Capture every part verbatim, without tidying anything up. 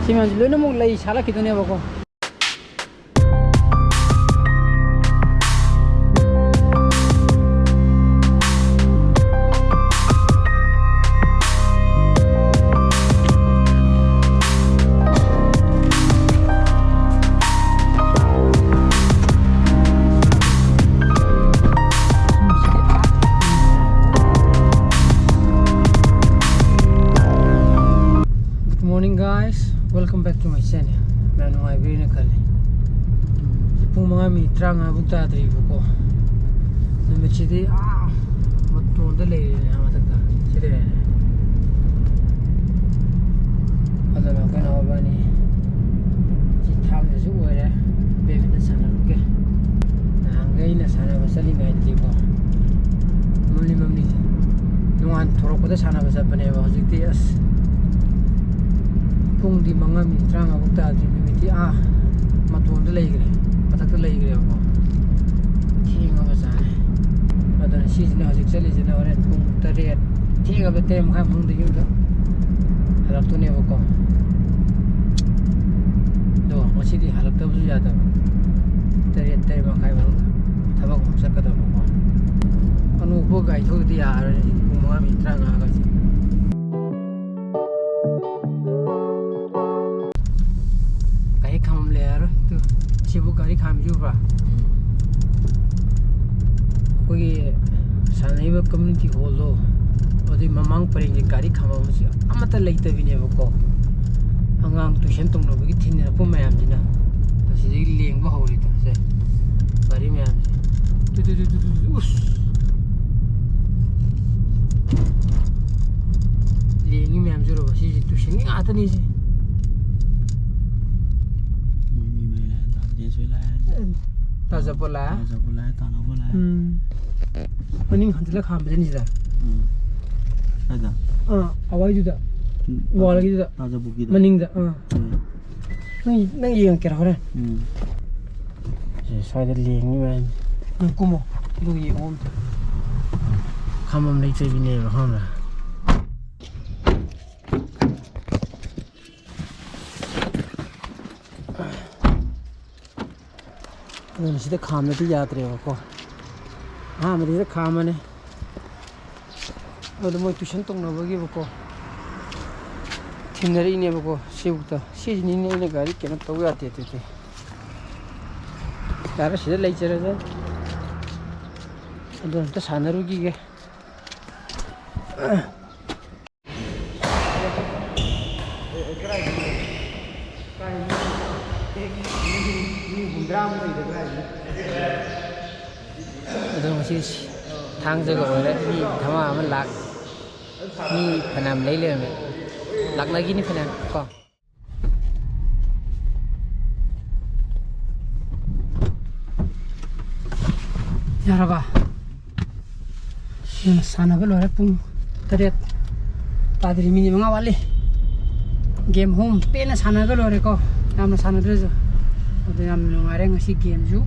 ꯁꯤ ꯃꯌꯥꯝꯁꯤ ꯂꯣꯏꯅꯃꯛ ꯂꯩ ꯁꯥꯠꯂꯛꯈꯤꯗꯣꯏꯅꯦꯕꯀꯣ꯫ Good morning, guys. Welcome back to my channel. ꯃꯌꯥꯝ ꯅꯨꯡꯉꯥꯏꯕꯤꯔꯤꯅ ꯈꯜꯂꯤ꯫ ꯄꯨꯡ ꯃꯉꯥ ꯃꯤꯅꯤꯠ ꯇꯔꯥꯃꯉꯥ ꯐꯥꯎ ꯇꯥꯗ꯭ꯔꯤꯕꯀꯣ꯫ ꯅꯨꯃꯤꯠꯁꯤꯗꯤ ꯑꯥ ꯃꯇꯣꯟꯗ ꯂꯩꯔꯦꯅꯦ, ꯑꯥ ꯃꯊꯛꯇ꯫ ꯁꯤ ꯂꯩꯔꯦꯅꯦ꯫ ꯑꯗꯨꯅ ꯑꯩꯈꯣꯏ ꯅꯥꯎꯕꯅꯤ꯫ ꯁꯤ ꯊꯥꯡꯗꯁꯨ ꯑꯣꯏꯔꯦ꯫ ꯕꯦꯠꯃꯤꯟꯇꯟ ꯁꯥꯟꯅꯔꯨꯒꯦ꯫ ꯅꯍꯥꯟꯈꯩ ꯑꯩꯅ ꯁꯥꯟꯅꯕ ꯆꯠꯂꯤꯉꯩꯗꯗꯤꯀꯣ, ꯃꯝꯂꯤ ꯃꯝꯂꯤ ꯅꯣꯡꯉꯥꯟ ꯊꯣꯔꯛꯄꯗ ꯁꯥꯟꯅꯕ ꯆꯠꯄꯅꯦꯕ꯫ ꯍꯧꯖꯤꯛꯇꯤ ꯑꯁ, ꯄꯨꯡꯗꯤ ꯃꯉꯥ ꯃꯤꯅꯤꯠ ꯇꯔꯥꯃꯉꯥ ꯐꯥꯎ ꯇꯥꯗ꯭ꯔꯤ꯫ ꯅꯨꯃꯤꯠꯇꯤ ꯑꯥ ꯃꯇꯣꯟꯗ ꯂꯩꯈ꯭ꯔꯦ, ꯃꯊꯛꯇ ꯂꯩꯈ꯭ꯔꯦꯕꯀꯣ꯫ ꯊꯦꯡꯉꯕꯖꯥꯠꯅꯦ꯫ ꯑꯗꯨꯅ ꯁꯤꯁꯤꯅ ꯍꯧꯖꯤꯛ ꯆꯠꯂꯤꯁꯤꯅ ꯍꯣꯔꯦꯟ ꯄꯨꯡ ꯇꯔꯦꯠ, ꯊꯦꯡꯉꯕꯗ ꯇꯔꯦꯠ ꯃꯈꯥꯏ ꯃꯅꯨꯡꯗ ꯌꯨꯝꯗ ꯍꯜꯂꯛꯇꯣꯏꯅꯦꯕꯀꯣ꯫ ꯑꯗꯣ ꯉꯁꯤꯗꯤ ꯍꯜꯂꯛꯇꯕꯁꯨ ꯌꯥꯗꯕ, ꯇꯔꯦꯠ, ꯇꯔꯦꯠ ꯃꯈꯥꯏ ꯃꯅꯨꯡꯗ ꯊꯕꯛ ꯑꯃꯨꯛ ꯆꯠꯀꯗꯕꯀꯣ꯫ ꯑꯅꯣꯛꯄ ꯒꯥꯔꯤ ꯊꯧꯗꯗꯤ ꯌꯥꯔꯔꯣꯏ ꯄꯨꯡ ꯃꯉꯥ ꯃꯤꯅꯤꯠ ꯇꯔꯥꯃꯉꯥꯒꯁꯦ꯫ ꯒꯥꯔꯤ ꯈꯥꯝꯕꯝ ꯂꯩꯔꯔꯣꯏ꯫ ꯇꯨ, ꯁꯤꯕꯨ ꯒꯥꯔꯤ ꯈꯥꯝꯕꯤꯕ꯭ꯔꯥ? ꯑꯩꯈꯣꯏꯒꯤ ꯁꯥꯟꯅꯔꯤꯕ community hall ꯗꯣ, ꯑꯗꯨꯏ ꯃꯃꯥꯡ ꯄꯔꯦꯡꯁꯦ ꯒꯥꯔꯤ ꯈꯥꯝꯕꯝꯁꯤ ꯑꯃꯠꯇ ꯂꯩꯇꯕꯤꯅꯦꯕꯀꯣ꯫ ꯑꯉꯥꯡ tuition ꯇꯧꯅꯕꯒꯤ ꯊꯤꯟꯅꯔꯛꯄ ꯃꯌꯥꯝꯁꯤꯅ ꯑꯁꯤꯗꯒꯤ ꯂꯦꯡꯕ ꯍꯧꯔꯦ꯫ ꯁꯦ, ꯒꯥꯔꯤ ꯃꯌꯥꯝꯁꯦ꯫ Two, two, two, two, two, two, ꯎꯁ! ꯂꯦꯡꯉꯤ ꯃꯌꯥꯝꯁꯦ ꯎꯔꯕ? ꯁꯤꯁꯦ tuition ꯒꯤ ꯉꯥꯛꯇꯅꯤ ꯁꯤ꯫ ꯃꯣꯏ ꯃꯤ ꯃꯔꯤ ꯂꯥꯛꯑꯦ, ꯇꯥꯖꯦꯁꯨ ꯂꯥꯛꯑꯦ꯫ ꯇꯥꯖꯄꯣꯠ ꯂꯥꯛꯑꯦ? ꯇꯥꯖꯄꯣꯠ ꯂꯥꯛꯑꯦ, ꯇꯥꯅꯄꯣꯠ ꯂꯥꯛꯑꯦ꯫ ꯎꯝ꯫ ꯃꯅꯤꯡ ꯍꯟꯖꯤꯜꯂ ꯈꯥꯝꯕꯁꯤꯅꯤ ꯁꯤꯗ꯫ ꯎꯝ꯫ ꯀꯥꯏꯗ? ꯑꯥ, ꯑꯋꯥꯏꯗꯨꯗ꯫ ꯎꯝ, ꯋꯥꯜꯒꯤꯗꯨꯗ꯫ ꯇꯥꯖꯄꯣꯠꯀꯤꯗ꯫ ꯃꯅꯤꯡꯗ, ꯑꯥ꯫ ꯎꯝ꯫ ꯅꯪ, ꯅꯪ ꯌꯦꯡꯉꯛꯀꯦꯔꯥ ꯍꯣꯔꯦꯟ? ꯎꯝ꯫ ꯁꯦ, ꯁ꯭ꯋꯥꯏꯗ ꯂꯦꯡꯉꯤ ꯃꯌꯥꯝ꯫ ꯅꯪ ꯀꯨꯝꯃꯣ꯫ ꯑꯗꯨꯒ ꯌꯦꯡꯉꯣ ꯑꯝꯇ꯫ ꯈꯥꯝꯕꯝ ꯂꯩꯇꯕꯤꯅꯦꯕ, ꯈꯪꯕ꯭ꯔꯥ? ꯑꯗꯨꯅ ꯁꯤꯗ ꯈꯥꯝꯃꯗꯤ ꯌꯥꯗ꯭ꯔꯦꯕꯀꯣ꯫ ꯑꯍꯥꯟꯕꯗ ꯁꯤꯗ ꯈꯥꯝꯃꯅꯤ꯫ ꯑꯗꯨ ꯃꯣꯏ ꯇꯨꯏꯁꯟ ꯇꯧꯅꯕꯒꯤꯕꯀꯣ ꯊꯦꯡꯅꯔꯛꯏꯅꯦꯕꯀꯣ꯫ ꯁꯤꯕꯨꯛꯇ ꯁꯤꯁꯤꯅꯤꯅꯦ ꯑꯩꯅ ꯒꯥꯔꯤ ꯀꯩꯅꯣ ꯇꯧ ꯌꯥꯗꯦ ꯑꯗꯨꯗꯤ꯫ ꯌꯥꯔꯦ, ꯁꯤꯗ ꯂꯩꯖꯔꯒꯦ꯫ ꯑꯗꯨ ꯑꯝꯇ ꯁꯥꯟꯅꯔꯨꯈꯤꯒꯦ꯫ ꯑꯗꯣ ꯉꯁꯤ ꯊꯥꯡꯖꯒ ꯑꯣꯏꯔꯦ, ꯃꯤ ꯙꯃꯥ ꯑꯃ ꯂꯥꯛ, ꯃꯤ ꯐꯅꯌꯥꯝ ꯂꯩ ꯂꯩꯔꯝꯃꯦ, ꯂꯥꯛꯅꯈꯤꯅꯤ ꯐꯅꯌꯥꯝ ꯀꯣ꯫ ꯌꯥꯔꯕ? ꯑꯗꯨꯅ ꯁꯥꯟꯅꯕ ꯂꯣꯏꯔꯦ, ꯄꯨꯡ ꯇꯔꯦꯠ ꯇꯥꯗ꯭ꯔꯤ, ꯃꯤꯅꯤꯠ ꯃꯉꯥ ꯋꯥꯠꯂꯤ꯫ ꯒꯦꯝ ꯑꯍꯨꯝ ꯄꯦꯟꯅ ꯁꯥꯟꯅꯔꯒ ꯂꯣꯏꯔꯦꯀꯣ, ꯌꯥꯝꯅ ꯁꯥꯟꯅꯗ꯭ꯔꯁꯨ꯫ ꯑꯗꯣ ꯌꯥꯝ ꯅꯨꯡꯉꯥꯏꯔꯦ ꯉꯁꯤ ꯒꯦꯝꯁꯨ꯫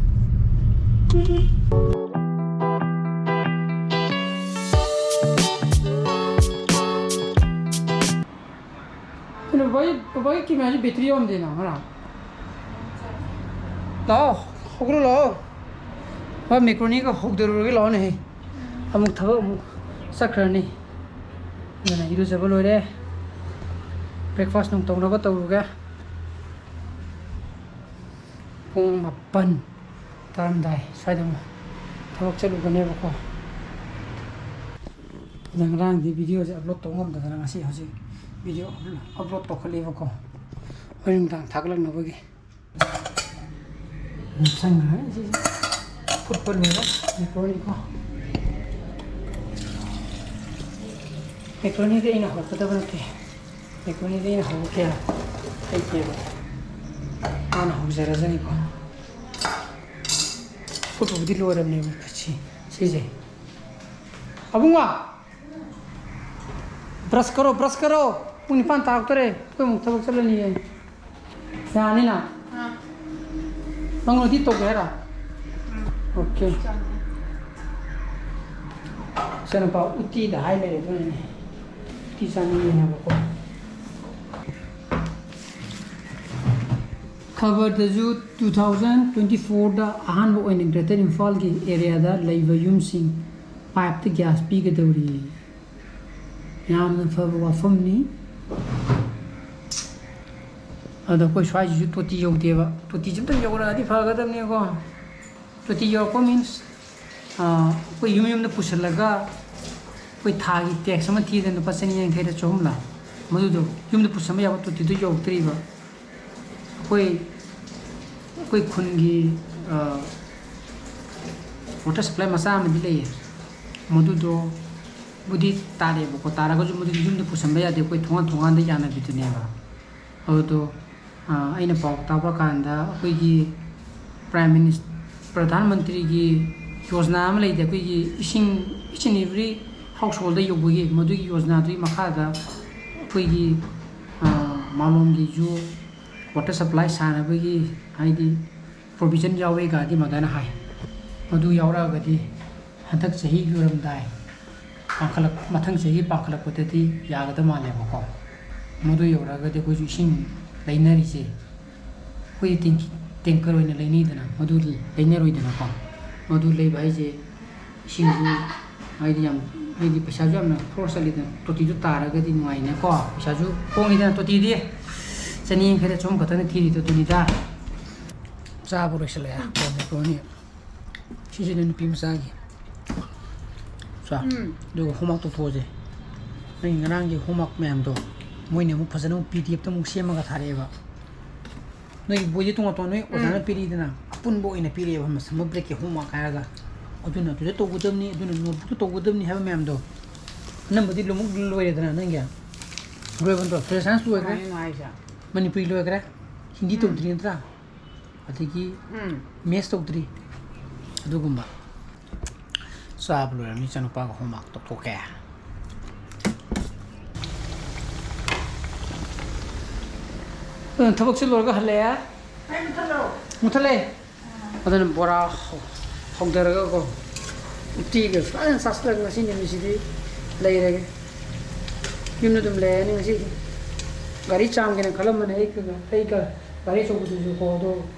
ꯑꯗꯨꯅ ꯕꯕꯥꯒꯤ, ꯕꯕꯥꯒꯤ ꯀꯦꯃꯦꯔꯥꯁꯤ ꯕꯦꯇ꯭ꯔꯤ ꯌꯥꯎꯔꯝꯗꯦꯅ ꯉꯔꯥꯡ꯫ ꯂꯥꯛꯑꯣ, ꯍꯧꯒꯠꯂꯣ ꯂꯥꯛꯑꯣ꯫ ꯕꯥ, ꯃꯦꯀ꯭ꯔꯣꯅꯤꯒ ꯍꯧꯗꯔꯨꯔꯒꯦ ꯂꯥꯛꯑꯣꯅꯦꯍꯦ꯫ ꯑꯃꯨꯛ ꯊꯕꯛ ꯑꯃꯨꯛ ꯆꯠꯈ꯭ꯔꯅꯤ꯫ ꯑꯗꯨꯅ ꯏꯔꯨꯖꯕ ꯂꯣꯏꯔꯦ꯫ ꯕ꯭ꯔꯦꯛꯐꯥꯁ ꯅꯨꯡ ꯇꯧꯅꯕ ꯇꯧꯔꯨꯒꯦ꯫ ꯄꯨꯡ ꯃꯥꯄꯟ ꯇꯥꯔꯝꯗꯥꯏ ꯁ꯭ꯋꯥꯏꯗ ꯑꯃꯨꯛ ꯊꯕꯛ ꯆꯠꯂꯨꯒꯅꯦꯕꯀꯣ꯫ ꯑꯗ ꯉꯔꯥꯡꯗꯤ ꯚꯤꯗꯤꯑꯣꯁꯦ ꯑꯞꯂꯣꯗ ꯇꯧ ꯉꯝꯗꯗꯅ ꯉꯁꯤ ꯍꯧꯖꯤꯛ ꯚꯤꯗꯤꯑꯣ ꯑꯞꯂꯣꯗ ꯇꯧꯈꯠꯂꯦꯕꯀꯣ, ꯍꯣꯔꯦꯟ ꯅꯨꯡꯗꯥꯡ ꯊꯥꯒꯠꯂꯛꯅꯕꯒꯤ꯫ ꯆꯪꯈ꯭ꯔꯦ ꯁꯤꯁꯦ꯫ ꯐꯨꯠꯄ ꯂꯣꯏꯔꯦ꯫ ꯃꯦꯀ꯭ꯔꯣꯅꯤꯀꯣ꯫ ꯃꯦꯀ꯭ꯔꯣꯅꯤꯗꯤ ꯑꯩꯅ ꯍꯧꯔꯛꯀꯗꯕ ꯅꯠꯇꯦ꯫ ꯃꯦꯀ꯭ꯔꯣꯅꯤꯗꯤ ꯑꯩꯅ ꯍꯧꯕ ꯀꯌꯥ ꯍꯩꯇꯦꯕ꯫ ꯃꯥꯅ ꯍꯧꯖꯔꯖꯅꯤꯀꯣ꯫ ꯐꯨꯠꯄꯕꯨꯗꯤ ꯂꯣꯏꯔꯕꯅꯦꯕ꯫ ꯁꯤ, ꯁꯤꯁꯦ꯫ ꯑꯕꯨꯡꯉꯣ! ꯕ꯭ꯔꯁ ꯀꯔꯣ, ꯕ꯭ꯔꯁ ꯀꯔꯣ꯫ ꯄꯨꯡ ꯅꯤꯄꯥꯟ ꯇꯥꯔꯛꯇꯣꯔꯦ꯫ ꯑꯩꯈꯣꯏ ꯑꯃꯨꯛ ꯊꯕꯛ ꯆꯠꯂꯅꯤꯌꯦ꯫ ꯌꯥꯅꯤꯅ? ꯑꯥ꯫ ꯅꯪ ꯑꯣꯗꯤꯠ ꯇꯧꯒꯦ ꯍꯥꯏꯔꯣ? ꯎꯝ꯫ ꯑꯣꯀꯦ꯫ ꯆꯪꯉꯦ꯫ ꯏꯆꯥꯅꯨꯄꯥ ꯎꯇꯤꯗ ꯍꯥꯏ ꯂꯩꯔꯦ, ꯑꯗꯨꯅꯅꯦ꯫ ꯎꯇꯤ ꯆꯥꯅꯤꯡꯉꯦ ꯍꯥꯏꯕꯀꯣ꯫ ꯈꯕꯔꯗꯁꯨ two thousand twenty fourꯗ ꯑꯍꯥꯟꯕ ꯑꯣꯏꯅ ꯒ꯭ꯔꯦꯇꯔ ꯏꯝꯐꯥꯜꯒꯤ ꯑꯦꯔꯤꯌꯥꯗ ꯂꯩꯕ ꯌꯨꯝꯁꯤꯡ ꯄꯥꯏꯞꯇ ꯒ꯭ꯌꯥꯁ ꯄꯤꯒꯗꯧꯔꯤ꯫ ꯌꯥꯝꯅ ꯐꯕ ꯋꯥꯐꯝꯅꯤ꯫ ꯑꯗꯣ ꯑꯩꯈꯣꯏ ꯁ꯭ꯋꯥꯏꯁꯤꯁꯨ ꯇꯣꯇꯤ ꯌꯧꯗꯦꯕ꯫ ꯇꯣꯇꯤꯁꯤ ꯑꯝꯇꯪ ꯌꯧꯔꯛꯑꯗꯤ ꯐꯒꯗꯕꯅꯦꯀꯣ꯫ ꯇꯣꯇꯤ ꯌꯧꯔꯛꯄ means, ꯑꯩꯈꯣꯏ ꯌꯨꯝ ꯌꯨꯝꯗ ꯄꯨꯁꯤꯜꯂꯒ ꯑꯩꯈꯣꯏ ꯊꯥꯒꯤ ꯇꯦꯛꯁ ꯑꯃ ꯊꯤꯗꯅ ꯂꯨꯄꯥ ꯆꯅꯤ ꯌꯥꯡꯈꯩꯔ ꯆꯍꯨꯝꯂ, ꯃꯗꯨꯗꯣ ꯌꯨꯝꯗ ꯄꯨꯁꯟꯕ ꯌꯥꯕ ꯇꯣꯇꯤꯗꯣ ꯌꯧꯔꯛꯇ꯭ꯔꯤꯕ꯫ ꯑꯩꯈꯣꯏ ꯑꯩꯈꯣꯏ ꯈꯨꯟꯒꯤ ꯋꯥꯇꯔ ꯁꯄ꯭ꯂꯥꯏ ꯃꯆꯥ ꯑꯃꯗꯤ ꯂꯩꯌꯦ꯫ ꯃꯗꯨꯗꯣꯕꯨꯗꯤ ꯇꯥꯔꯛꯑꯦꯕꯀꯣ, ꯇꯥꯔꯒꯁꯨ ꯃꯗꯨꯗꯤ ꯌꯨꯝꯗ ꯄꯨꯁꯟꯕ ꯌꯥꯗꯦ, ꯑꯩꯈꯣꯏ ꯊꯣꯡꯒꯥꯟ ꯊꯣꯡꯒꯥꯟꯗ ꯌꯥꯅꯕꯤꯗꯨꯅꯦꯕ꯫ ꯑꯗꯨꯗꯣ ꯑꯩꯅ ꯄꯥꯎ ꯇꯥꯕ ꯀꯥꯟꯗ ꯑꯩꯈꯣꯏꯒꯤ ꯄ꯭ꯔꯥꯏꯝ ꯃꯤꯅꯤꯁ-, ꯄ꯭ꯔꯙꯥꯟ ꯃꯟꯇ꯭ꯔꯤꯒꯤ ꯌꯣꯖꯅꯥ ꯑꯃ ꯂꯩꯗꯅ, ꯑꯩꯈꯣꯏꯒꯤ ꯏꯁꯤꯡ each and every householdꯗ ꯌꯧꯕꯒꯤ, ꯃꯗꯨꯒꯤ ꯌꯣꯖꯅꯥꯗꯨꯒꯤ ꯃꯈꯥꯗ ꯑꯩꯈꯣꯏꯒꯤ ꯃꯥꯂꯣꯝꯒꯤꯁꯨ ꯋꯥꯇꯔ ꯁꯄ꯭ꯂꯥꯏ ꯁꯥꯟꯅꯕꯒꯤ ꯍꯥꯏꯗꯤ ꯄ꯭ꯔꯣꯕꯤꯖꯟ ꯌꯥꯎꯋꯦ ꯀꯥꯏꯗꯤ ꯃꯗꯥꯏꯅ ꯍꯥꯏ꯫ ꯃꯗꯨ ꯌꯥꯎꯔꯛꯑꯒꯗꯤ ꯍꯟꯗꯛ ꯆꯍꯤ ꯂꯣꯏꯔꯝꯗꯥꯏ, ꯄꯥꯡꯈꯠꯂꯛ-, ꯃꯊꯪ ꯆꯍꯤ ꯄꯥꯡꯈꯠꯂꯛꯄꯗꯗꯤ ꯌꯥꯒꯗꯕ ꯃꯥꯜꯂꯦꯕꯀꯣ꯫ ꯃꯗꯨ ꯌꯧꯔꯛꯑꯒꯗꯤ ꯑꯩꯈꯣꯏꯁꯨ ꯏꯁꯤꯡ ꯂꯩꯅꯔꯤꯁꯦ, ꯑꯩꯈꯣꯏꯗꯤ ꯇꯦꯡꯀꯤ-, ꯇꯦꯡꯀꯔ ꯑꯣꯏꯅ ꯂꯩꯅꯩꯗꯅ, ꯃꯗꯨ ꯂꯩꯅꯔꯣꯏꯗꯅꯀꯣ꯫ ꯃꯗꯨ ꯂꯩꯕ ꯍꯥꯏꯁꯦ ꯏꯁꯤꯡꯁꯨ ꯍꯥꯏꯗꯤ ꯌꯥꯝ, ꯍꯥꯏꯗꯤ ꯄꯩꯁꯥꯁꯨ ꯌꯥꯝꯅ ꯈꯣꯔꯁ ꯆꯠꯂꯤꯗꯅ, ꯇꯣꯇꯤꯗꯨ ꯇꯥꯔꯒꯗꯤ ꯅꯨꯡꯉꯥꯏꯅꯀꯣ꯫ ꯄꯩꯁꯥꯁꯨ ꯍꯣꯡꯉꯤꯗꯅ ꯇꯣꯇꯤꯗꯤ꯫ ꯆꯅꯤ ꯌꯥꯡꯈꯩꯗ ꯆꯍꯨꯝ ꯈꯛꯇꯅ ꯊꯤꯔꯤꯗꯣ ꯑꯗꯨꯅꯤꯗ꯫ ꯆꯥꯕ ꯂꯣꯏꯁꯤꯜꯂꯛꯑꯦ꯫ ꯀꯣꯟꯅꯤ, ꯀꯣꯟꯅꯤ꯫ ꯁꯤꯁꯤꯅ ꯅꯨꯄꯤ ꯃꯆꯥꯒꯤ꯫ ꯆꯥ꯫ ꯎꯝ꯫ ꯑꯗꯨꯒ ꯍꯣꯝꯋꯥꯛ ꯇꯧꯊꯣꯛꯑꯁꯦ꯫ ꯅꯪꯒꯤ ꯉꯔꯥꯡꯒꯤ ꯍꯣꯝꯋꯥꯛ ꯃꯌꯥꯝꯗꯣ ꯃꯣꯏꯅ ꯑꯃꯨꯛ ꯐꯖꯅ ꯑꯃꯨꯛ ꯄꯤ ꯗꯤ ꯑꯦꯐꯇ ꯑꯃꯨꯛ ꯁꯦꯝꯃꯒ ꯊꯥꯔꯛꯑꯦꯕ꯫ ꯅꯣꯏꯒꯤ ꯕꯣꯏꯗꯤ ꯇꯣꯉꯥꯟ ꯇꯣꯉꯥꯟ ꯅꯣꯏ ꯑꯣꯖꯥꯅ ꯎꯝ꯫ ꯄꯤꯔꯤꯗꯅ, ꯑꯄꯨꯟꯕ ꯑꯣꯏꯅ ꯄꯤꯔꯛꯑꯦꯕ, ꯁꯝꯃꯔ ꯕ꯭ꯔꯦꯛꯀꯤ ꯍꯣꯝꯋꯥꯛ ꯍꯥꯏꯔꯒ꯫ ꯑꯗꯨꯅ ꯑꯗꯨꯗ ꯇꯧꯒꯗꯕꯅꯤ, ꯑꯗꯨꯅ ꯅꯣꯠꯕꯨꯛꯇ ꯇꯧꯒꯗꯕꯅꯤ ꯍꯥꯏꯕ ꯃꯌꯥꯝꯗꯣ꯫ ꯑꯅꯝꯕꯗꯤ ꯂꯣꯏꯅꯃꯛ ꯂꯣꯏꯔꯦꯗꯅ ꯅꯪꯒꯤ꯫ ꯂꯣꯏꯕ ꯅꯠꯇ꯭ꯔꯣ? ꯐ꯭ꯔꯦꯁ ꯁꯥꯏꯟꯁ ꯂꯣꯏꯈ꯭ꯔꯦ꯫ ꯀꯃꯥꯏꯅꯅꯣ ꯍꯥꯏꯁꯦ? ꯃꯅꯤꯄꯨꯔꯤ ꯂꯣꯏꯈ꯭ꯔꯦ꯫ ꯍꯤꯟꯗꯤ ꯎꯝ꯫ ꯇꯧꯗ꯭ꯔꯤ ꯅꯠꯇ꯭ꯔꯥ? ꯑꯗꯒꯤ ꯎꯝ꯫ ꯃꯦꯠꯁ ꯇꯧꯗ꯭ꯔꯤ꯫ ꯑꯗꯨꯒꯨꯝꯕ꯫ ꯆꯥꯕ ꯂꯣꯏꯔꯕꯅꯤ, ꯏꯆꯥꯅꯨꯄꯥꯒ ꯍꯣꯝꯋꯥꯛ ꯇꯧꯊꯣꯛꯀꯦ꯫ ꯑꯗꯨꯅ ꯊꯕꯛꯁꯦ ꯂꯣꯏꯔꯒ ꯍꯜꯂꯛꯑꯦ꯫ ꯃꯩ ꯃꯨꯠꯊꯠꯂꯣ꯫ ꯃꯨꯠꯊꯠꯂꯦ꯫ ꯑꯗꯨꯅ ꯕꯣꯔꯥ ꯍꯧ-, ꯍꯧꯗꯔꯒꯀꯣ, ꯎꯇꯤꯒ ꯐꯖꯅ ꯆꯥꯁꯤꯜꯂꯒ ꯉꯁꯤ ꯅꯨꯃꯤꯠꯁꯤꯗꯤ ꯂꯩꯔꯒꯦ꯫ ꯌꯨꯝꯗ ꯑꯗꯨꯝ ꯂꯩꯔꯅꯤ ꯉꯁꯤꯗꯤ꯫ ꯒꯥꯔꯤ ꯆꯥꯝꯒꯦꯅ ꯈꯜꯂꯝꯕꯅꯦ ꯑꯩꯒ, ꯑꯩꯒ ꯒꯥꯔꯤ ꯑꯆꯧꯕꯗꯨꯁꯨ ꯀꯣ, ꯑꯗꯣ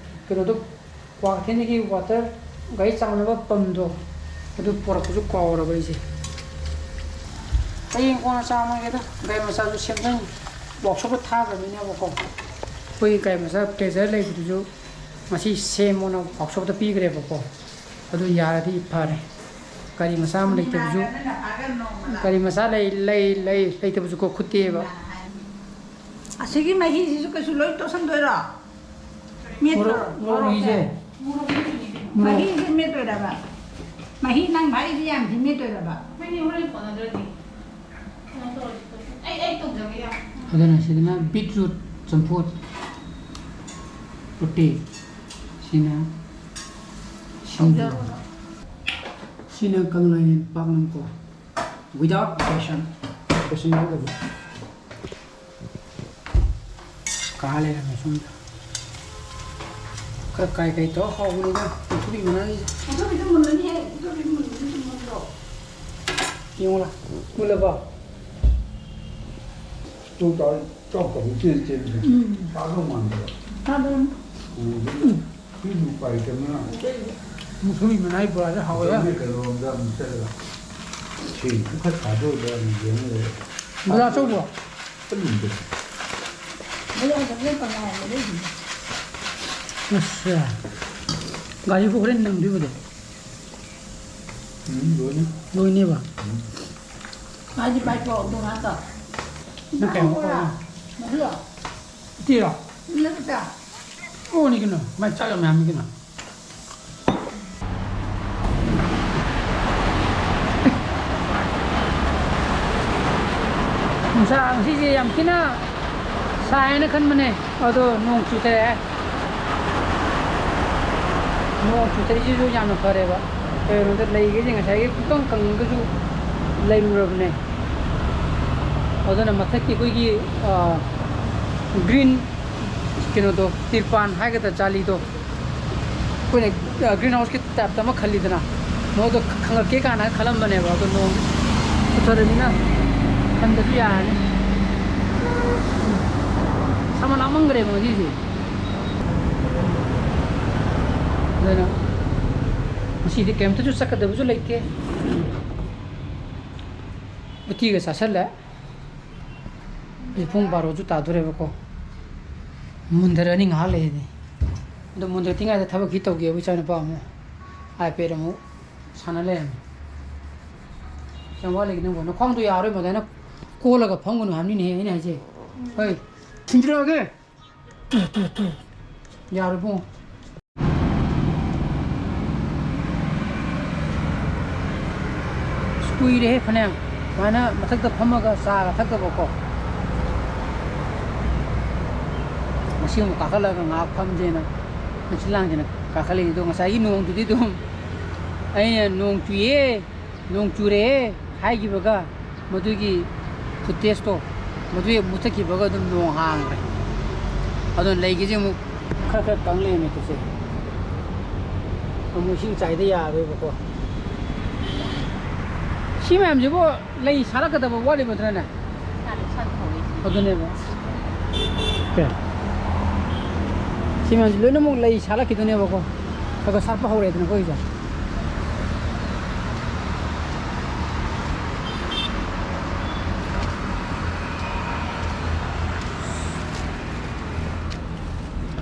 ꯀꯩꯅꯣꯗꯣ, ꯀ꯭ꯋꯥꯀꯩꯊꯦꯜꯗꯒꯤ ꯋꯥꯇꯔ ꯒꯥꯔꯤ ꯆꯥꯝꯅꯕ ꯄꯝꯗꯣ, ꯑꯗꯨ ꯄꯣꯔꯛꯄꯁꯨ ꯀꯥꯎꯔꯕ ꯑꯩꯁꯦ꯫ ꯍꯌꯦꯡ ꯀꯣꯟꯅ ꯆꯥꯝꯃꯒꯦꯗ, ꯒꯥꯔꯤ ꯃꯆꯥꯁꯨ ꯁꯦꯝꯖꯟ, ꯋꯥꯛꯁꯣꯞꯇ ꯊꯥꯈ꯭ꯔꯕꯅꯤꯅꯀꯣ꯫ ꯑꯩꯈꯣꯏꯒꯤ ꯒꯥꯔꯤ ꯃꯆꯥ ꯄ꯭ꯂꯦꯖꯔ ꯂꯩꯕꯗꯨꯁꯨ ꯉꯁꯤ ꯁꯦꯝꯃꯣꯅ ꯋꯥꯛꯁꯣꯞꯇ ꯄꯤꯈ꯭ꯔꯦꯕꯀꯣ꯫ ꯑꯗꯨ ꯌꯥꯔꯗꯤ ꯐꯔꯦ꯫ ꯒꯥꯔꯤ ꯃꯆꯥ ꯑꯃ ꯂꯩꯇꯕꯁꯨ, ꯒꯥꯔꯤ ꯃꯆꯥ ꯂꯩ, ꯂꯩ, ꯂꯩ, ꯂꯩꯇꯕꯁꯨ ꯀꯣ ꯈꯨꯠꯇꯦꯕ꯫ ꯑꯁꯤꯒꯤ ꯃꯍꯤꯁꯤꯁꯨ ꯀꯩꯁꯨ ꯂꯣꯏ ꯇꯣꯠꯁꯟꯗꯣꯏꯔꯣ? ꯃꯦꯠꯇꯣꯏꯔꯣ? ꯃꯣꯔꯣꯛ, ꯃꯣꯔꯣꯛ ꯃꯍꯤꯁꯦ? ꯃꯣꯔꯣꯛ꯫ ꯃꯍꯤꯁꯦ ꯃꯦꯠꯇꯣꯏꯔꯕ? ꯃꯍꯤ ꯅꯪ ꯍꯥꯏꯔꯤꯗꯤ ꯌꯥꯝꯗꯤ ꯃꯦꯠꯇꯣꯏꯔꯕ? ꯃꯍꯤ ꯍꯣꯔꯦꯟ ꯀꯣꯟꯅꯗ꯭ꯔꯗꯤ? ꯀꯩꯅꯣ ꯇꯧꯔꯗꯤ ꯇꯣꯠꯁꯟ-, ꯑꯩ, ꯑꯩ ꯇꯧꯖꯒꯦ ꯌꯥꯝ꯫ ꯑꯗꯨꯅ ꯁꯤꯗꯅ ꯕꯤꯠꯔꯨꯠ ꯆꯝꯐꯨꯠ ꯎꯇꯤ꯫ ꯁꯤꯅ ꯁꯤꯡꯖꯨ꯫ ꯇꯧꯖꯔꯣ꯫ ꯁꯤꯅ ꯀꯪꯂꯥꯌꯦꯟ ꯄꯥꯛꯅꯝꯀꯣ꯫ Without question꯫ Question ꯌꯥꯎꯗꯕꯤ꯫ ꯀꯥ ꯂꯩꯔꯝꯃꯦ ꯁꯣꯝꯗ꯫ ꯈꯔ ꯀꯥꯏ ꯀꯥꯏ ꯇꯧꯔ ꯍꯥꯎꯕꯅꯤꯗ ꯃꯨꯛꯊ꯭ꯔꯨꯕꯤ ꯃꯅꯥꯒꯤꯁꯦ꯫ ꯃꯨꯛꯊ꯭ꯔꯨꯕꯤꯗꯣ ꯃꯨꯜꯂꯅꯤꯍꯦ, ꯃꯨꯛꯊ꯭ꯔꯨꯕꯤꯗꯣ ꯃꯨꯜꯂꯅꯤ, ꯃꯨꯜꯂꯣ꯫ ꯌꯦꯡꯉꯨꯂꯥ, ꯃꯨꯜꯂꯕꯣ? ꯇꯨ ꯇꯥꯔ ꯆꯥꯎ ꯇꯧꯕ ꯆꯦꯟ ꯆꯦꯟꯕꯗꯣ꯫ ꯎꯝ꯫ ꯆꯥꯗꯧ ꯃꯥꯟꯗꯕ꯫ ꯆꯥꯗꯧ꯫ ꯎꯝ, ꯑꯗꯨꯝ ꯐꯤꯕꯨ ꯄꯥꯏꯗꯕꯅ꯫ ꯃꯨꯛꯊ꯭ꯔꯨꯕꯤ ꯃꯅꯥꯒꯤ ꯕꯣꯔꯥꯁꯦ ꯍꯥꯎꯋꯦ꯫ ꯑꯗꯨꯅꯦ ꯀꯩꯅꯣꯔꯣꯝꯗ ꯑꯃꯨꯛ ꯆꯠꯂꯒ ꯁꯦꯟ ꯈꯔ ꯊꯥꯗꯣꯛꯑꯒ ꯑꯃꯨꯛ ꯌꯦꯡ ꯂꯩꯔꯦ꯫ ꯕꯣꯔꯥ ꯑꯆꯧꯕ? ꯆꯠꯅꯤꯡꯗꯦ꯫ ꯕꯣꯔꯥ ꯑꯆꯧꯕ ꯀꯅꯥ ꯍꯥꯏꯕ ꯂꯩꯔꯤꯅꯣ? ꯑꯁ, ꯒꯥꯔꯤꯕꯨ ꯍꯣꯔꯦꯟ ꯅꯪꯗꯣꯏꯕꯗꯣ? ꯎꯝ, ꯂꯣꯏꯅ꯫ ꯂꯣꯏꯅꯦꯕ? ꯎꯝ꯫ ꯃꯥꯗꯤ ꯕꯥꯏꯛ ꯄꯣꯔꯛꯑꯣ, ꯗꯨꯀꯥꯟꯗ꯫ ꯅꯪ ꯀꯌꯥꯃꯨꯛ ꯄꯣꯔꯛꯑꯣ? ꯃꯗꯨꯔꯣ? ꯏꯇꯤꯔꯣ? ꯅꯠꯇꯦ꯫ ꯑꯣꯅꯤ ꯀꯩꯅꯣ, ꯃꯥꯏ ꯆꯥꯛ ꯌꯥꯝ ꯌꯥꯝꯃꯤ ꯀꯩꯅꯣ꯫ ꯅꯨꯡꯁꯥ ꯉꯁꯤꯁꯦ ꯌꯥꯝ ꯊꯤꯅ ꯁꯥꯏꯅ ꯈꯟꯕꯅꯦ, ꯑꯗꯣ ꯅꯣꯡ ꯆꯨꯊꯔꯛꯑꯦ꯫ ꯅꯣꯡ ꯆꯨꯊꯔꯛꯏꯁꯤꯁꯨ ꯌꯥꯝꯅ ꯐꯔꯦꯕ꯫ ꯀꯩꯒꯤꯅꯣꯗ ꯂꯩꯈꯩꯁꯦ ꯉꯁꯥꯏꯒꯤ ꯄꯨꯡꯀꯪ ꯀꯪꯉꯒꯁꯨ ꯂꯩꯔꯨꯔꯕꯅꯦ꯫ ꯑꯗꯨꯅ ꯃꯊꯛꯀꯤ ꯑꯩꯈꯣꯏꯒꯤ, ꯑ, ꯒ꯭ꯔꯤꯟ ꯀꯩꯅꯣꯗꯣ, ꯇꯤꯔꯄꯥꯟ ꯍꯥꯏꯒꯗ꯭ꯔꯥ, ꯖꯥꯂꯤꯗꯣ, ꯑꯩꯈꯣꯏꯅ, ꯑ, ꯒ꯭ꯔꯤꯟ ꯍꯥꯎꯁꯀꯤ ꯇꯥꯏꯞꯇ ꯑꯃ ꯈꯜꯂꯤꯗꯅ, ꯃꯗꯨ ꯈꯪꯉꯛꯀꯦ ꯀꯥꯏꯅ ꯈꯜꯂꯝꯕꯅꯦꯕ꯫ ꯑꯗꯣ ꯅꯣꯡ ꯆꯨꯊꯔꯃꯤꯅ ꯈꯟꯗꯁꯨ ꯌꯥꯔꯅꯤ꯫ ꯁꯥꯃꯟ ꯂꯥꯛꯃꯟꯈ꯭ꯔꯦꯕ ꯉꯁꯤꯁꯦ꯫ ꯑꯗꯨꯅ ꯉꯁꯤꯗꯤ ꯀꯩꯝꯇꯁꯨ ꯆꯠꯀꯗꯕꯁꯨ ꯂꯩꯇꯦ꯫ ꯎꯇꯤꯒ ꯆꯥꯁꯜꯂꯦ꯫ ꯍꯧꯖꯤꯛ ꯄꯨꯡ ꯕꯥꯔꯣꯁꯨ ꯇꯥꯗꯣꯔꯦꯕꯀꯣ꯫ ꯃꯨꯟꯊꯔꯛꯑꯅꯤ ꯉꯥꯏꯍꯥꯛ ꯂꯩꯔꯗꯤ꯫ ꯑꯗꯣ ꯃꯨꯟꯊꯔꯛꯇ꯭ꯔꯤꯉꯩꯗ ꯊꯕꯛ ꯈꯤꯇ ꯇꯧꯒꯦꯕ꯫ ꯏꯆꯥꯅꯨꯄꯥ ꯑꯃꯨꯛ iPad ꯑꯃꯨꯛ ꯁꯥꯟꯅ ꯂꯩꯔꯝꯃꯤ꯫ ꯌꯥꯝ ꯋꯥꯠꯂꯤꯒꯤ ꯅꯪꯕꯨ ꯅꯈ꯭ꯋꯥꯡꯗꯣ ꯌꯥꯔꯣꯏ, ꯃꯗꯥꯏꯅ ꯀꯣꯜꯂꯒ ꯐꯝꯒꯅꯨ ꯍꯥꯏꯕꯅꯤꯅꯦꯍꯦ ꯑꯩꯅ ꯍꯥꯏꯁꯦ꯫ ꯍꯣꯏ, ꯊꯤꯟꯖꯤꯜꯂꯛꯑꯒꯦ꯫ Two, two, two. ꯌꯥꯔꯣꯏ ꯏꯕꯨꯡꯉꯣ꯫ ꯑꯁ, ꯀꯨꯏꯔꯦꯍꯦ ꯐꯅꯌꯥꯝ꯫ ꯁꯨꯃꯥꯏꯅ ꯃꯊꯛꯇ ꯐꯝꯃꯒ ꯆꯥꯒ ꯊꯛꯇꯕꯀꯣ꯫ ꯉꯁꯤ ꯑꯃꯨꯛ ꯀꯥꯈꯠꯂꯒ ꯉꯥꯏꯍꯥꯛ ꯐꯝꯁꯦꯅ ꯍꯪꯆꯤꯠ ꯂꯥꯡꯁꯦꯅ ꯀꯥꯈꯠꯂꯛꯏ꯫ ꯑꯗꯣ ꯉꯁꯥꯏꯒꯤ ꯅꯣꯡꯗꯨꯗꯤ ꯑꯗꯨꯝ ꯑꯩꯅ ꯅꯣꯡ ꯆꯨꯏꯌꯦ, ꯅꯣꯡ ꯆꯨꯔꯦꯍꯦ ꯍꯥꯏꯈꯤꯕꯒ ꯃꯗꯨꯒꯤ footageꯇꯣ ꯃꯗꯨ ꯍꯦꯛ ꯃꯨꯊꯠꯈꯤꯕꯒ ꯑꯗꯨꯝ ꯅꯣꯡ ꯍꯥꯡꯈ꯭ꯔꯦ꯫ ꯑꯗꯨꯅ ꯂꯩꯒꯤꯁꯦ ꯑꯃꯨꯛ ꯈꯔ ꯈꯔ ꯀꯪ ꯂꯩꯔꯝꯃꯦ ꯇꯨꯁꯦ꯫ ꯑꯃꯨꯛ ꯏꯁꯤꯡ ꯆꯥꯏꯗ ꯌꯥꯔꯣꯏꯕꯀꯣ꯫ ꯁꯤ ꯃꯌꯥꯝꯁꯤꯕꯨ ꯂꯩ ꯁꯥꯠꯂꯛꯀꯗꯕ ꯋꯥꯠꯂꯤꯕ ꯅꯠꯇ꯭ꯔꯅꯦ? ꯁꯥꯠꯂꯦ, ꯁꯥꯠꯄ ꯍꯧꯔꯦ꯫ ꯑꯗꯨꯅꯦꯕ꯫ ꯀꯩ? ꯁꯤ ꯃꯌꯥꯝꯁꯤ ꯂꯣꯏꯅꯃꯛ ꯂꯩ ꯁꯥꯠꯂꯛꯈꯤꯗꯣꯏꯅꯦꯕꯀꯣ꯫ ꯈꯔ ꯈꯔ ꯁꯥꯠꯄ ꯍꯧꯔꯦꯗꯅ ꯑꯩꯈꯣꯏꯒꯤꯁꯦ꯫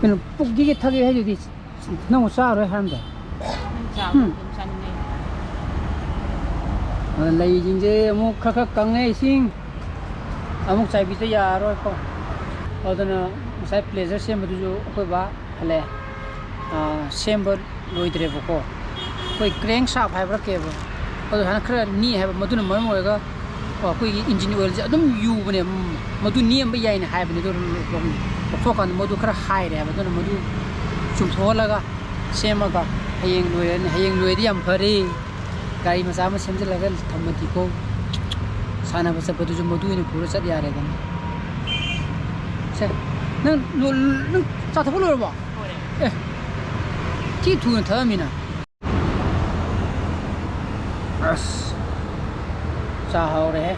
ꯀꯩꯅꯣ, ꯄꯨꯛꯁꯤꯒꯦ ꯊꯛꯀꯦ ꯍꯥꯏꯗꯨꯗꯤ ꯅꯪꯕꯨ ꯆꯥꯔꯣꯏ ꯍꯥꯏꯔꯝꯗꯥꯏ? ꯅꯪ ꯆꯥꯕ ꯎꯝ꯫ ꯑꯗꯨꯝ ꯆꯥꯅꯤꯡꯉꯦ꯫ ꯑꯗ ꯂꯩꯁꯤꯡꯁꯦ ꯑꯃꯨꯛ ꯈꯔ ꯈꯔ ꯀꯪꯉꯦ, ꯏꯁꯤꯡ ꯑꯃꯨꯛ ꯆꯥꯏꯕꯤꯗ ꯌꯥꯔꯔꯣꯏꯀꯣ꯫ ꯑꯗꯨꯅ ꯉꯁꯥꯏ pleasure ꯁꯦꯝꯕꯗꯨꯁꯨ ꯑꯩꯈꯣꯏ ꯕꯥ ꯍꯜꯂꯛꯑꯦ꯫ ꯑꯥ, ꯁꯦꯝꯕ ꯂꯣꯏꯗ꯭ꯔꯦꯕꯀꯣ꯫ ꯑꯩꯈꯣꯏ crank shaft ꯍꯥꯏꯕ꯭ꯔꯥ ꯀꯩꯕ? ꯑꯗꯨ ꯁꯨꯃꯥꯏꯅ ꯈꯔ ꯅꯦꯛꯑꯦ ꯍꯥꯏꯕ, ꯃꯗꯨꯅ ꯃꯔꯝ ꯑꯣꯏꯔꯒ ꯑꯩꯈꯣꯏꯒꯤ engine oilꯁꯦ ꯑꯗꯨꯝ ꯌꯨꯕꯅꯦ꯫ ꯎꯝ, ꯃꯗꯨ ꯅꯦꯝꯕ ꯌꯥꯏꯅ ꯍꯥꯏꯕꯅꯦ, ꯑꯗꯨ ꯂꯧꯊꯣꯛꯑꯀꯥꯟꯗ ꯃꯗꯨ ꯈꯔ ꯍꯥꯏꯔꯦ ꯍꯥꯏꯕ꯫ ꯑꯗꯨꯅ ꯃꯗꯨ ꯆꯨꯝꯊꯣꯛꯍꯜꯂꯒ ꯁꯦꯝꯃꯒ ꯍꯌꯦꯡ ꯂꯣꯏꯔꯅꯤ꯫ ꯍꯌꯦꯡ ꯂꯣꯏꯔꯗꯤ ꯌꯥꯝ ꯐꯔꯦ꯫ ꯒꯥꯔꯤ ꯃꯆꯥ ꯑꯃ ꯁꯦꯝꯖꯤꯜꯂꯒ ꯊꯝꯃꯗꯤꯀꯣ, ꯁꯥꯟꯅꯕ ꯆꯠꯄꯗꯨꯁꯨ ꯃꯗꯨ ꯑꯣꯏꯅ ꯄꯨꯔ ꯆꯠ ꯌꯥꯔꯦꯗꯅ꯫ ꯁꯦ, ꯅꯪ ꯂꯣ-, ꯅꯪ ꯆꯥ ꯊꯛꯄ ꯂꯣꯏꯔꯕꯣ? ꯂꯣꯏꯔꯦ꯫ ꯑꯦ, ꯊꯤ ꯊꯨꯅ ꯊꯛꯑꯝꯃꯤꯅ꯫ ꯑꯁ, ꯆꯥ ꯍꯥꯎꯔꯦꯍꯦ꯫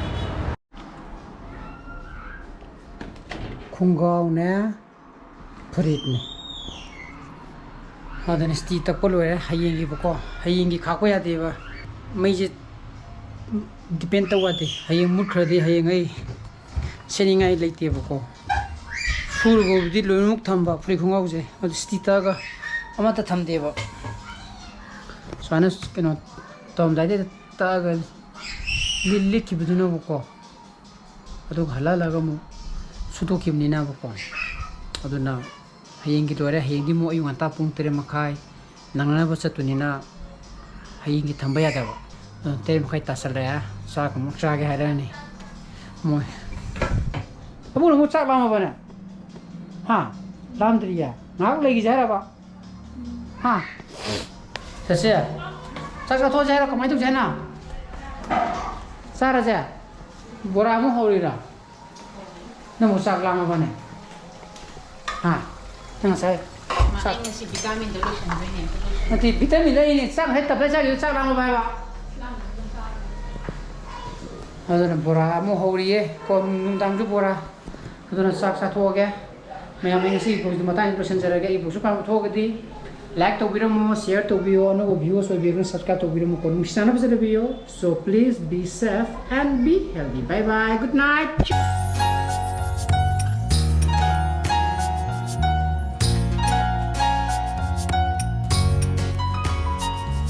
ꯈꯣꯡꯒ꯭ꯔꯥꯎꯅꯦ, ꯐꯨꯔꯤꯠꯅꯦ꯫ ꯑꯗꯨꯅ ꯏꯁꯇꯤ ꯇꯛꯄ ꯂꯣꯏꯔꯦ꯫ ꯍꯌꯦꯡꯒꯤꯕꯀꯣ, ꯍꯌꯦꯡꯒꯤ ꯈꯥꯛꯄ ꯌꯥꯗꯦꯕ꯫ ꯃꯩꯁꯦ ꯗꯤꯄꯦꯟ ꯇꯧ ꯌꯥꯗꯦ꯫ ꯍꯌꯦꯡ ꯃꯨꯠꯈ꯭ꯔꯗꯤ ꯍꯌꯦꯡ ꯑꯩ ꯁꯦꯠꯅꯤꯡꯉꯥꯏ ꯂꯩꯇꯦꯕꯀꯣ꯫ ꯁꯨꯔꯒꯕꯨꯗꯤ ꯂꯣꯏꯅꯃꯛ ꯊꯝꯕ ꯐꯨꯔꯤꯠ ꯈꯣꯡꯒ꯭ꯔꯥꯎꯁꯦ, ꯑꯗꯨ ꯏꯁꯇꯤ ꯇꯛꯑꯒ ꯑꯃꯠꯇ ꯊꯝꯗꯦꯕ꯫ ꯁꯨꯃꯥꯏꯅ ꯀꯩꯅꯣ ꯇꯧꯔꯝꯗꯥꯏꯗ ꯇꯛꯑꯒ ꯂꯤꯠ-, ꯂꯤꯠꯈꯤꯕꯗꯨꯅꯕꯀꯣ꯫ ꯑꯗꯨꯒ ꯍꯜꯂꯛꯍꯜꯂꯒ ꯑꯃꯨꯛ ꯁꯨꯗꯣꯛꯈꯤꯕꯅꯤꯅꯕꯀꯣ꯫ ꯑꯗꯨꯅ ꯍꯌꯦꯡꯒꯤ ꯂꯣꯏꯔꯦ꯫ ꯍꯌꯦꯡꯗꯤ ꯑꯃꯨꯛ ꯑꯌꯨꯛ ꯉꯟꯇꯥ ꯄꯨꯡ ꯇꯔꯦꯠ ꯃꯈꯥꯏ ꯅꯪꯅꯅꯕ ꯆꯠꯇꯣꯏꯅꯤꯅ ꯍꯌꯦꯡꯒꯤ ꯊꯝꯕ ꯌꯥꯗꯕ꯫ ꯑꯗꯨꯅ ꯇꯔꯦꯠ ꯃꯈꯥꯏ ꯇꯥꯁꯜꯂꯛꯑꯦ, ꯆꯥꯛ ꯑꯃꯨꯛ ꯆꯥꯒꯦ ꯍꯥꯏꯔꯛꯑꯅꯤ ꯃꯣꯏ꯫ ꯑꯕꯨꯡ, ꯅꯪꯕꯨ ꯆꯥꯛ ꯂꯥꯝꯃꯕꯅꯦ? ꯍꯥ? ꯂꯥꯝꯗ꯭ꯔꯤꯌꯦ? ꯉꯥꯏꯍꯥꯛ ꯂꯩꯈꯤꯁꯦ ꯍꯥꯏꯔꯕ? ꯍꯥ? ꯆꯠꯁꯦ? ꯆꯥꯛ ꯆꯥꯊꯣꯛꯑꯁꯦ ꯍꯥꯏꯔꯣ? ꯀꯃꯥꯏꯅ ꯇꯧꯁꯦ ꯍꯥꯏꯅꯣ? ꯆꯥꯔꯁꯦ? ꯕꯣꯔꯥ ꯑꯃꯨꯛ ꯍꯧꯔꯤꯔꯥ? ꯅꯪꯕꯨ ꯆꯥꯛ ꯂꯥꯝꯃꯕꯅꯦ? ꯍꯥ? ꯅꯪ ꯉꯁꯥꯏ ꯃꯥ ꯆꯥꯛ ꯑꯩ ꯉꯁꯤ ꯚꯤꯇꯥꯃꯤꯟꯗꯣ ꯂꯣꯏꯁꯤꯟꯗꯣꯏꯅꯦ, ꯑꯗꯨ ꯂꯣꯏꯁꯤꯟ- ꯅꯠꯇꯦ, ꯚꯤꯇꯥꯃꯤꯟꯗꯣ ꯑꯩꯅꯦ ꯆꯥꯛ ꯉꯁꯥꯏ ꯇꯞꯇꯥꯏ ꯆꯥꯈꯤꯕꯗꯣ ꯆꯥꯛ ꯂꯥꯝꯃꯕ ꯍꯥꯏꯕ? ꯑꯗꯨꯅ ꯕꯣꯔꯥ ꯑꯃꯨꯛ ꯍꯧꯔꯤꯌꯦ꯫ ꯀꯣ, ꯅꯨꯡꯗꯥꯡꯁꯨ ꯕꯣꯔꯥ꯫ ꯑꯗꯨꯅ ꯆꯥꯛ ꯆꯥꯊꯣꯛꯑꯒꯦ꯫ ꯃꯌꯥꯝ, ꯑꯩ ꯉꯁꯤꯒꯤ vlogꯁꯤꯗꯤ ꯃꯇꯥꯡꯁꯤꯗ ꯂꯣꯏꯁꯤꯟꯖꯔꯒꯦ꯫ ꯑꯩ vlogꯁꯨ ꯀꯥꯟꯅꯕ ꯊꯣꯛꯑꯒꯗꯤ like ꯇꯧꯕꯤꯔꯝꯃꯣ, share ꯇꯧꯕꯤꯌꯣ, ꯑꯅꯧꯕ viewers ꯑꯣꯏꯕꯤꯔꯒꯅ subscribe ꯇꯧꯕꯤꯔꯝꯃꯨꯀꯣ꯫ ꯅꯨꯡꯁꯤ ꯆꯥꯟꯅꯕ ꯆꯠꯅꯕꯤꯌꯣ꯫ So please be safe and be healthy. Bye bye. Good night.